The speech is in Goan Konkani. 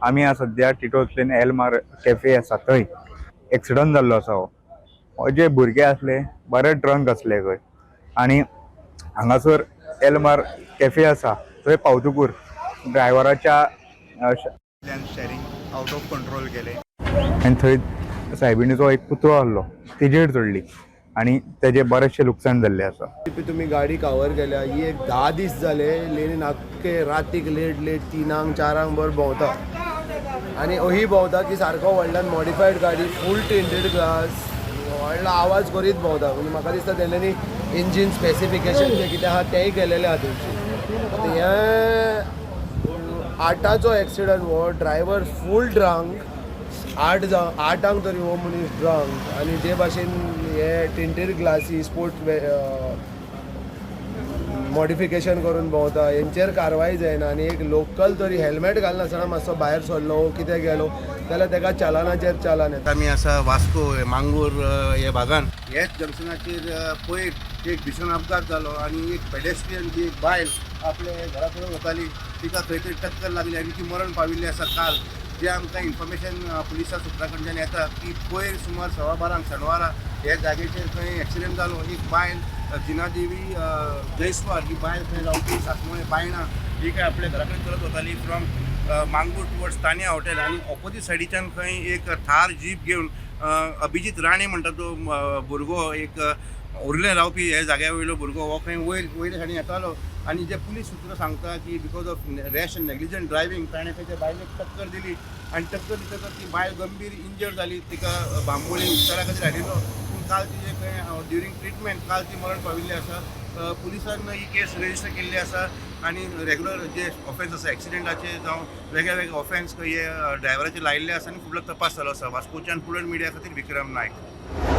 आमी आज सद्या टिटोस लेन एलमार कॅफे आसा थंय एक्सिडंट जाल्लो आसा. हो जे भुरगे आसले बरे ड्रंक आसले खंय आनी हांगासर एलमार कॅफे आसा थंय पावतकूर ड्रायव्हराच्या स्टेरिंग आउट ऑफ कंट्रोल गेलें आनी थंय सायबिणीचो एक पुतळो आहलो तेजेर चडली आनी तेजें बरेचशें लुकसाण जाल्लें आसा. तुमी गाडी कवर केल्या. ही एक 10 दीस जाले लेनीन आख्खे रातीक लेट लेट 3ांक 4ांक भर भोंवता आनी अही भोंवता की सारको व्हडल्यान मॉडिफायड गाडी, फूल टिंटेड ग्लास, व्हडलो आवाज करीत भोंवता. म्हणजे म्हाका दिसता तेंच्यांनी इंजीन स्पेसिफिकेशन जें कितें आहा तेंय केलेलें आहा तेंची. आतां हें 8ाचो एक्सिडंट हो, ड्रायव्हर फूल ड्रंक. 8 जावं 8ांक तरी हो मनीस ड्रंक आनी जे भाशेन हे टिंटेड ग्लासी, स्पोर्ट मॉडिफिकेशन करून भोंवता, हेंचेर कारवाय जायना. आनी एक लोकल तरी हेल्मेट घालनासतना मातसो भायर सरलो, कितें गेलो जाल्यार तेका चलनाचेर चलन येता. आमी आसा वास्को मांगूर हे भागान. ह्याच जंक्शनाचेर पयर एक भीशण अपघात जालो आनी एक पेडेस्ट्रियन जी एक बायल आपले घरा कडेन वताली, तिका खंय तरी टक्कर लागली आनी ती मरण पाविल्ली आसा. काल जे आमकां इन्फॉर्मेशन पुलिसा सुत्रा कडल्यान येता की पयर सुमार 12:15 शेनवारा ह्या जागेचेर खंय एक्सिडंट जालो. एक बायल जिनादेवी जयस्वाल ही बायल खंय रावपी सासमोळे बायणा, ही काय आपल्या घरा कडेन चलत वताली from Mangor towards Tania hotel आनी ऑपोजीट सायडीच्यान खंय एक थार जीप घेवन अभिजीत राणे म्हणटा तो भुरगो, एक उर्ले रावपी ह्या जाग्या वयलो भुरगो, हो खंय वयर वयले सायडीन येतालो आनी जे पुलीस सुत्रां सांगता की because of rash and negligent driving ताणें खंय त्या बायलेक टक्कर दिली आनी टक्कर दितकच ती बायल गंभीर इंजर्ड जाली. तिका बांबोळी उपचारा खातीर हाडिल्लो, पूण काल तिजे खंय ड्युरींग ट्रिटमेंट काल ती मरण पाविल्ली आसा. पुलिसान ही केस रजिस्टर केल्ली आसा आनी रेगुलर जे ऑफेन्स आसा एक्सिडंटाचे जावं वेगळे वेगळे ऑफेन्स हे ड्रायव्हराचे लायिल्ले आसा आनी फुडलो तपास चालू आसा. वास्कोच्यान प्रुडंट मिडिया खातीर विक्रम नायक.